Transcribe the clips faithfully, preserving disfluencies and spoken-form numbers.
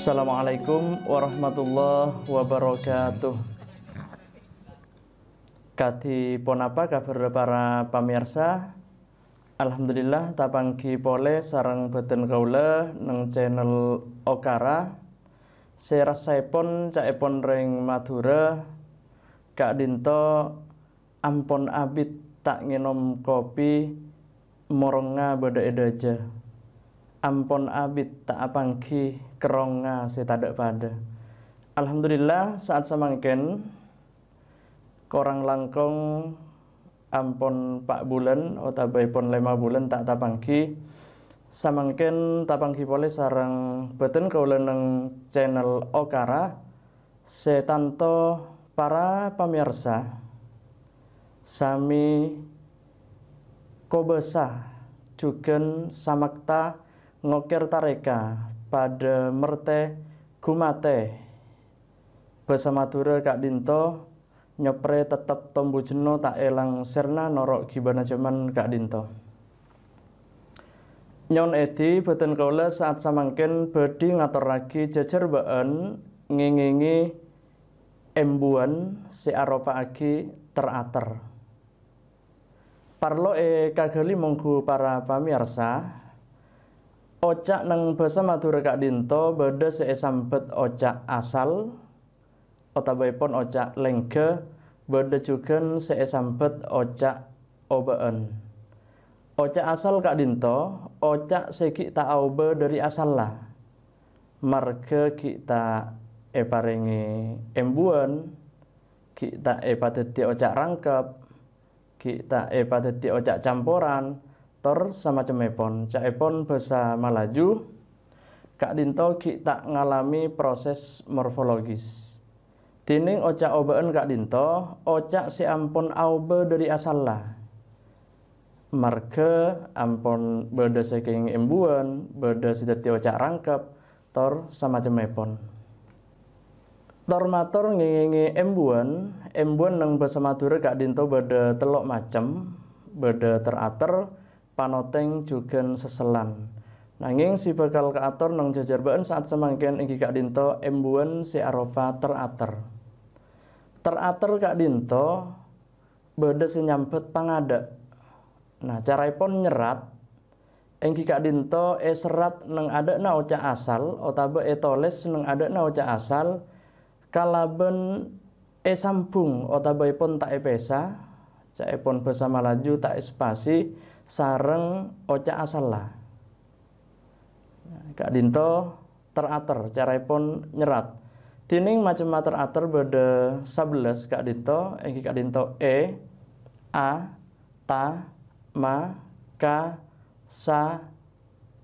Assalamualaikum warahmatullahi wabarakatuh. Kadhi ponapa kabhârrâ para pamèyarsa? Alhamdulillah, tapangghi polè sareng bhâdhân kaulâ neng channel Okara, sè rassaèpon ca'èpon rèng Madhurâ, ka'dhinto ampon abit ta' ngènom kopi, morongnga bâdâ è dâjâ. Ampon abit ta' apangghi kerrongnga sè tadâ' padâ. Alhamdulillah, sa'at samangkèn korang langkong ampon pa' bulân otabâèpon lèma bulân ta' tapangghi. Samangkèn tapangghi polè sareng bhâdhân kaulâ neng channel Okara. Sè tanto para pamèyarsa, samè kobâsa jhughân samakta ngokèr tarèka padâ mertè ghumatè bhâsa Madhurâ ka'dhinto nyoprè tettep tombu jenno ta' èlang sèrna noro' ghibâna jhâman ka'dhinto. Nyo'on èdhi, bhâdhân kaulâ sa'at samangkèn bhâdhi ngatorraghi jhâjhârbâ'ân ngèngèngè embuwân sè aropa'aghi ter-ater. Parlo èkaghâli mongghu para pamèyarsa, oca' neng bhâsa Madhurâ ka'dhinto bâdâ sè èsambhât oca' asal, otabâèpon oca' lèngghâ, bâdâ jhughân sè èsambhât oca' obâ'ân. Oca' asal ka'dhinto oca' sè ghi' ta' aobâ dâri asalla, marghâ ghi' ta' èparèngè embuwân, ghi' ta' èpadhâddhi oca' rangkep, ghi' ta' èpadhâddhi oca' camporan, tor samacemmèpon. Ca'èpon bhâsa Malaju, ka'dhinto ghi' ta' ngalamè proses morfologis. Dhinèng oca' obâ'ân ka'dhinto oca' sè ampon aobâ dâri asalla. Marghâ ampon bâdâ sè kèngèng embuwân, bâdâ sè dhâddhi oca' rangkep, tor samacemmèpon. Tor-mator ngèngèngè embuwân, embuwân neng bhâsa Madhurâ ka'dhinto bâdâ tello' macem, bâdâ ter-ater, panotèng, jhughân sèssellan. Nangèng sè bhâkal kaator neng jhâjhârbâ'ân sa'at samangkèn èngghi ka'dhinto embuwân sè aropa ter-ater. Ter-ater ka'dhinto bâdâ sè nyambhât pangadâ'. Nah, caraèpon nyerrat èngghi ka'dhinto èserrat neng adâ'na oca' asal otabâ ètolès neng adâ'na oca' asal kalabân èsambhung otabâèpon ta' èpèsa, ca'èpon bhâsa Malaju ta' èspasi, sareng oca' asalla. Ka'dhinto ter-ater, caraèpon nyerrat. Dhinèng macemma ter-ater bâdâ sabellâs ka'dhinto, èngghi ka'dhinto è, a, ta, ma, ka, sa,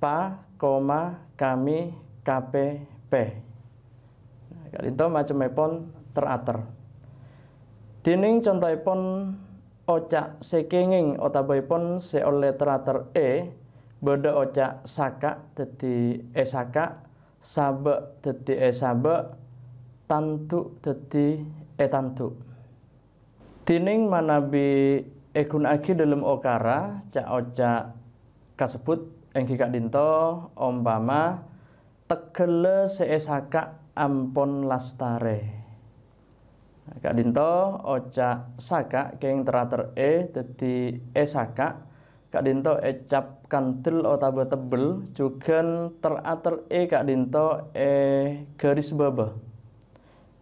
pa, koma, kami, kape, pe. Nah, ka'dhinto macemmèpon ter-ater. Dhinèng contoèpon oca' sè kèngèng otabâèpon sè ollè ter-ater è, bâdâ oca' saka' dhâddhi èsaka', sabâ' dhâddhi èsabâ', tandhu' dhâddhi ètandhu'. Dhinèng manabi èghuna'aghi dhâlem okara, ca'-oca' kasebbhut èngghi ka'dhinto, ompama, tegghâlla sè èsaka' ampon lastarè. Ka'dhinto oca' saka' kèng ter-ater è dhâddhi èsaka', ka'dhinto ècap kandel otabâ tebbel, jhughân ter-ater è ka'dhinto èghâris bâbâ.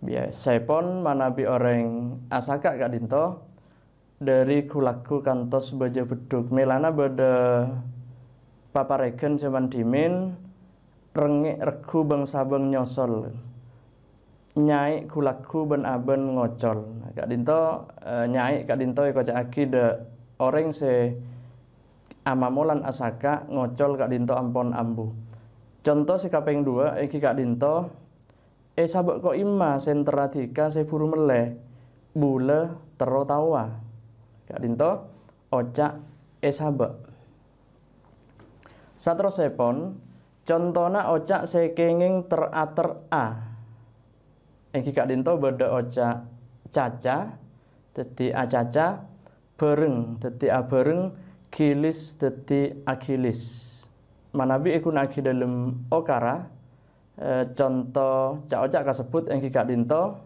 Biyasaèpon manabi orèng asaka' ka'dhinto, dhâri ghu-lagghu kantos bâjâ beddhuk. Mèlana bâdâ paparèghân jhâman dhimèn, rengngè' regghu bâng-sabâng nyosol. Nyai' ghu-lagghu bân-abân ngocol. Nah, ka'dhinto, eh, nyai' ka'dhinto èkoca'aghi dhâ' orèng sè amamolan asaka' ngocol ka'dhinto ampon ambu. Conto sè kapèng duwâ' èngghi ka'dhinto, èsabâ' ko'imma sènterra dhika sè buru mellè, bulâ terro taowa. Ka'dhinto oca' èsabâ'. Saterrossèpon, contona oca' sè kèngèng ter-ater a. Èngghi ka'dhinto bâdâ oca' caca, dhâddhi acaca, bhâreng, dhâddhi abhâreng, ghilis, dhâddhi aghilis. Manabi èghuna'aghi dhâlem okara, Eh, conto ca'-oca' kasebbhut èngghi ka'dhinto,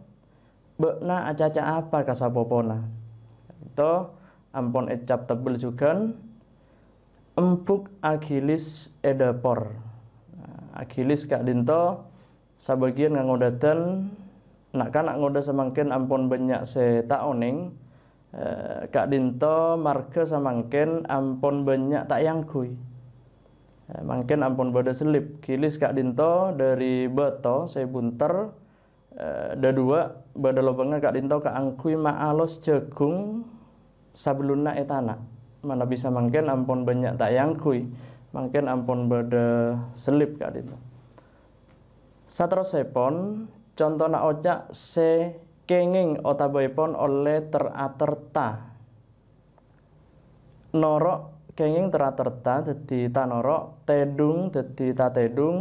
"Bâ'na acaca apa ka sapopona?" Ka'dhinto ampon ècap tebbel jhughân, "Embhuk aghillis è dhâpor." Nah, aghillis ka'dhinto sabâgiyân nganggo dhâdhân, na'-kana' ngodâ samangkèn ampon bânnya' sè ta' onèng, eh, ka'dhinto marghâ samangkèn ampon bânnya' ta' èangghuy. Eh, mangkèn ampon bâdâ sellip, ghillis ka'dhinto dâri bâto sè bunter, eh, dhâduwâ' bâdâ lobângnga ka'dhinto kaangghuy maalos jhâghung sabellunna ètana'. Manabi samangkèn ampon bânnya' ta' èangghuy, mangkèn ampon bâdâ sellip ka'dhinto. Saterrossèpon, contona oca' sè kèngèng otabâèpon ollè ter-ater ta. Noro' kèngèng ter-ater ta dhâddhi tanoro', tèdhung dhâddhi tatèdhung,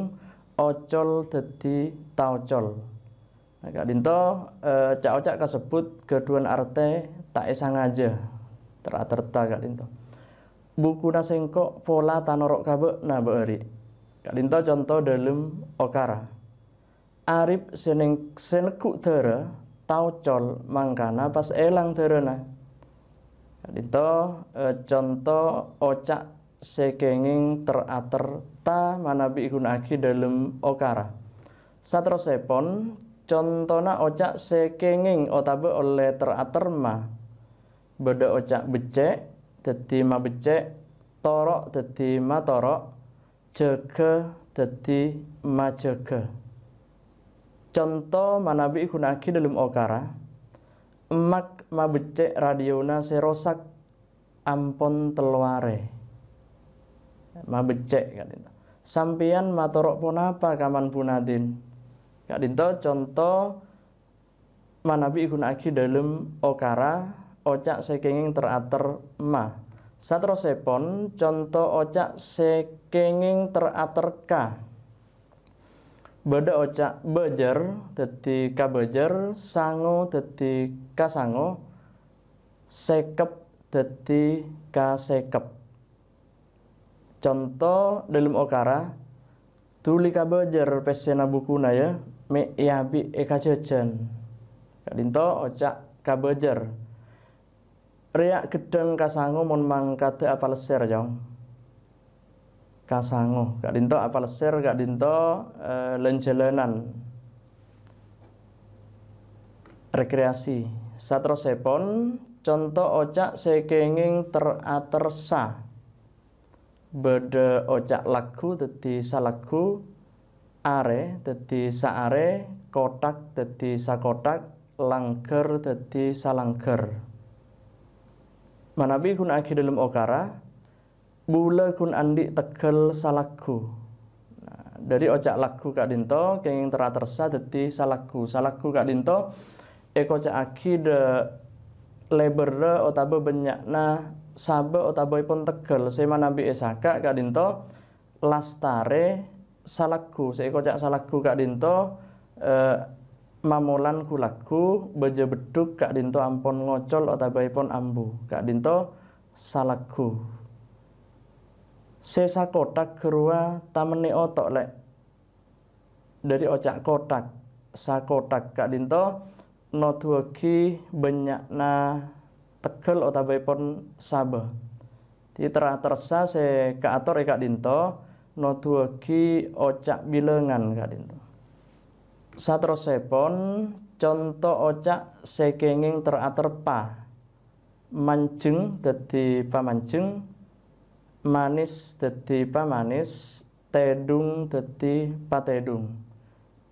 ocol dhâddhi taocol. Nah, ka'dhinto, eh, ca'-oca' kasebbhut ghâdhuwân artè ta' èsangajâ, ter-ater ta ka'dhinto. "Bukuna sèngko' pola tanoro' ka bâ'na, Bâ'ari'." Ka'dhinto conto dhâlem okara. "Arip sè neng-, sè negghu' dârâ, taocol mangkana pas èlang dârâna." Ka'dhinto, eh, conto oca' sè kèngèng ter-ater ta manabi èghuna'aghi dhâlem okara. Saterrossèpon, contona oca' sè kèngèng otabâ ollè ter-ater ma. Bâdâ oca' beccè', dhâddhi mabeccè', toro' dhâddhi matoro', jâgâ dhâddhi majâgâ. Conto manabi èghuna'aghi dhâlem okara, "Emmak mabeccè' radiona sè rosak ampon tello arè." Mabeccè' ka'dhinto. "Sampèyan matoro' ponapa ka Man Bunadin?" Ka'dhinto conto manabi èghuna'aghi dhâlem okara, oca' sè kèngèng ter-ater ma. Saterrossèpon, conto oca' sè kèngèng ter-ater ka. Bâdâ oca' bâjâr dhâddhi kabâjâr, sango dhâddhi kasango, sèkep dhâddhi kasèkep. Conto dhâlem okara, "Dhuli kabâjâr pèssèna bukuna, yâ, mè' èabi' è kajhâjhân." Ka'dhinto oca' kabâjâr. "Rèya' ghedhâng kasango mon mangkadhâ apalèssèr, Cong." Kasango. Ka'dhinto apalèssèr, ka'dhinto, eh, lan-jhâlânan. Rekreasi. Saterrossèpon, conto oca' sè kèngèng ter-ater sa. Bâdâ oca' lagghu dhâddhi salagghu, arè dhâddhi saarè, kothak dhâddhi sakothak, langghâr dhâddhi salangghâr. Manabi ghuna'aghi dhâlem okara, bulâ ghun andhi' tegghâl salagghu. Nah, dhâri oca' lagghu ka'dhinto kèngèng ter-ater sa dhâddhi salagghu. Salagghu ka'dhinto èkoca'aghi dhâ' lèbârrâ otabâ bânnya'na sabâ otabâèpon tegghâl sè manabi èsaka' ka'dhinto lastarè salagghu. Sè èkoca' salagghu ka'dhinto, eh, mamolan ghu-lagghu, bâjâ beddhuk ka'dhinto ampon ngocol otabâèpon ambu. Ka'dhinto salagghu. Sè sakothak ghâruwa tamennè oto', Lè'. Dhâri oca' kothak, sakothak ka'dhinto nodhuwâghi bânnya'na tegghâl otabâèpon sabâ. Dhâddhi ter-, ter-ater sa sè kaator è ka'dhinto nodhuwâghi oca' bilângan ka'dhinto. Saterrossèpon, conto oca' sè kèngèng ter-ater pa. Manjheng dhâddhi pamanjheng, manis dhâddhi pamanis, tèdhung dhâddhi patèdhung.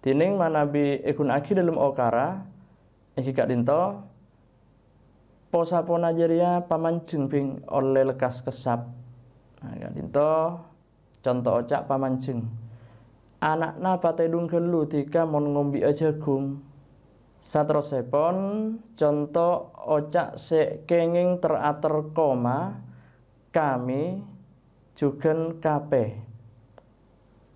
Dhinèng manabi èghuna'aghi dhâlem okara, èngghi ka'dhinto, po-sapona jârèya pamanjheng bhing ollè lekkas kessap. Nah, ka'dhinto, conto oca' pamanjheng. Ana'na patèdhung ghâllu dhika mon ngombi'â jhâghung. Saterrossèpon, conto oca' sè kèngèng ter-ater koma, kami, jhughân kapè.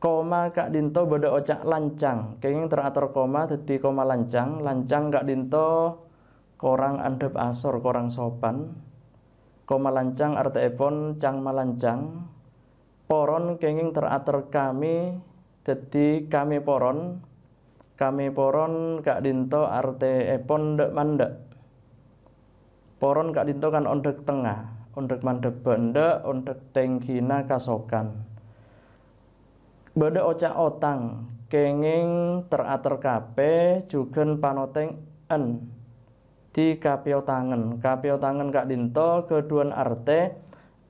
Koma ka'dhinto bâdâ oca' lancang, kèngèng ter-ater koma dhâddhi koma lancang. Lancang ka'dhinto korang andhâp asor, korang sopan. Koma lancang artèèpon cang-malancang. Poron kèngèng ter-ater kami, Dhâddhi, kami poron, kami poron ka'dhinto artèèpon dhâ'-mandhâ'. Poron ka'dhinto kan ondhâk tengnga, ondhâk mandhâbbhâ endhâ', ondhâk tèngghina kasokan. Bâdâ oca' otang, kèngèng ter-ater kapè, jhughân panotèngan. Dhâddhi kapèotangan. Kapèotangan ka'dhinto ghâdhuwân artè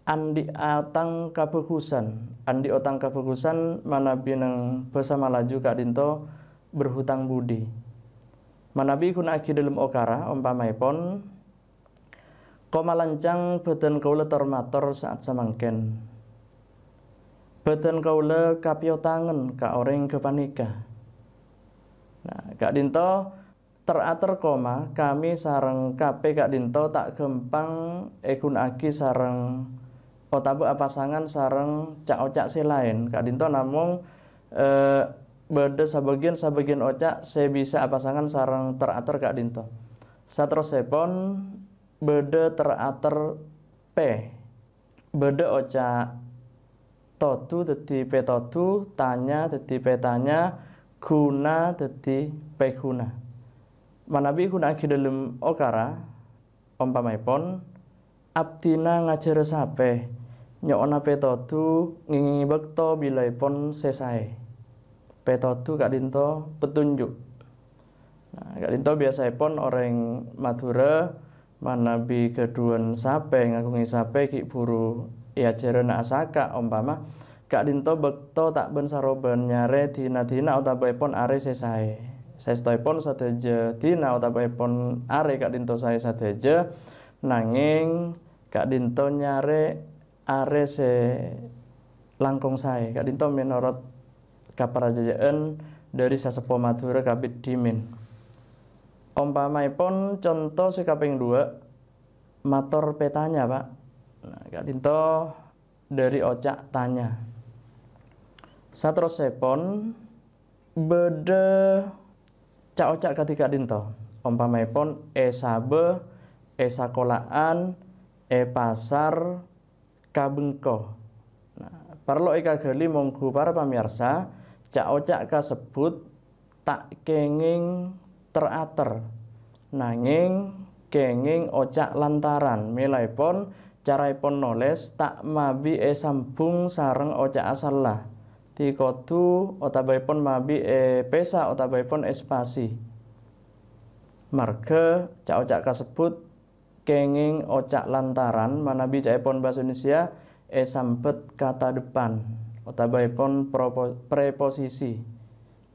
andhi' otang kabhâghusân. Andhi' otang kabhâghusân manabi neng bhâsa Malaju ka'dhinto berhutang budi. Manabi èghunaaghi dhâlem okara, ompamaèpon, "Koma lancang bhâdhân kaulâ tor-mator sa'at samangkèn. Bhâdhân kaulâ kapèotangan ka orèng ghâpanèka." Nah, ka'dhinto ter-ater koma, kami sareng kapè ka'dhinto ta' ghâmpang èghunaaghi sareng otabâ apasangan sareng ca'-oca' sè laèn. Ka'dhinto namong, eh, bâdâ sabâgiyân-sabâgiyân oca' sè bisa apasangan sareng ter-ater ka'dhinto. Saterrossèpon bâdâ ter-ater pè. Bâdâ oca' todhu dhâddhi pètodhu, tanya dhâddhi pètanya, ghuna dhâddhi pèghuna. Manabi èghunaaghi dhâlem okara, ompamaèpon, "Abdhina ngajhârâ sapè, nyo'ona pètodhu ngèngèngè bâkto bilaèpon sè saè." Pètodhu ka'dhinto petunjuk. Nah, ka'dhinto biyasaèpon orèng Madhurâ manabi ghâdhuwân sapè, ngaghungè sapè ghi' bhuru èajhârâna asaka', ompama ka'dhinto bâkto ta' bân-sarobân nyarè dhina-dhina otabâèpon arè sè saè. Saèstoèpon sadhâjâ dhina otabâèpon arè ka'dhinto saè sadhâjâ, nangèng ka'dhinto nyarè arè sè langkong saè. Ka'dhinto mènorot kaparcajâ'ân dhâri sasèpo Madhurâ kabit dhimèn. Ompamaèpon conto sè kapèng duwâ', mator pètanya, Pak. Nah, ka'dhinto dhâri oca' tanya. Saterrossèpon, bâdâ ca'-oca' kadhi ka'dhinto. Ompamaèpon è sabâ, è sakola'an, è pasar, ka bengko. Nah, parlo èkaghâli mongghu para pamèyarsa, ca'-oca' kasebbhut ta' kèngèng ter-ater, nangèng kèngèng oca' lantaran. Mèlaèpon, caraèpon nolès ta' mabi èsambhung sareng oca' asalla. Dhâddhi kodhu otabâèpon mabi èpèsa otabâèpon èspasi. Marghâ ca'-oca' kasebbhut kèngèng oca' lantaran manabi ca'èpon bhâsa Indonesia èsambhât kata depan otabâèpon propo-, preposisi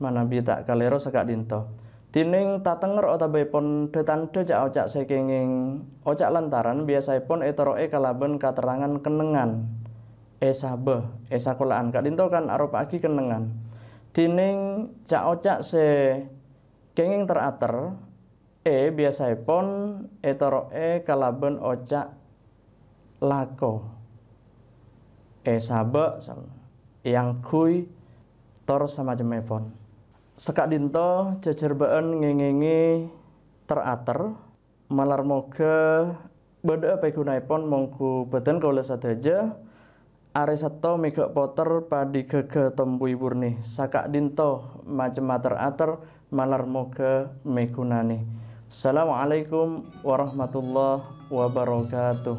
manabi ta' kalèro saka'dhinto. Dhinèng tatengnger otabâèpon dhâ-tandhâ ca'-oca' sè kèngèng oca' lantaran biyasaèpon ètoro'è kalabân katerrangan kennengngan è sabâ, è sakola'an. Ka'dhinto kan aropa'aghi kennengngan. Dhinèng ca'-oca' sè kèngèng ter-ater, è biyasaèpon ètoro'è kalabân oca' lako. È sabâ, sal-, èangghuy, tor samacemmèpon. Saka'dhinto jhâjhârbâ'ân ngèngèngè ter-ater, malar moghâ bâdâ'â pèghunaèpon mongghu bhâdhân kaulâ sadhâjâ, arè Satto mèghâ' potèr padhi ghâghâ tombuy burni. Saka'dhinto macemma ter-ater malar moghâ mèghunanè. Assalamualaikum warahmatullahi wabarakatuh.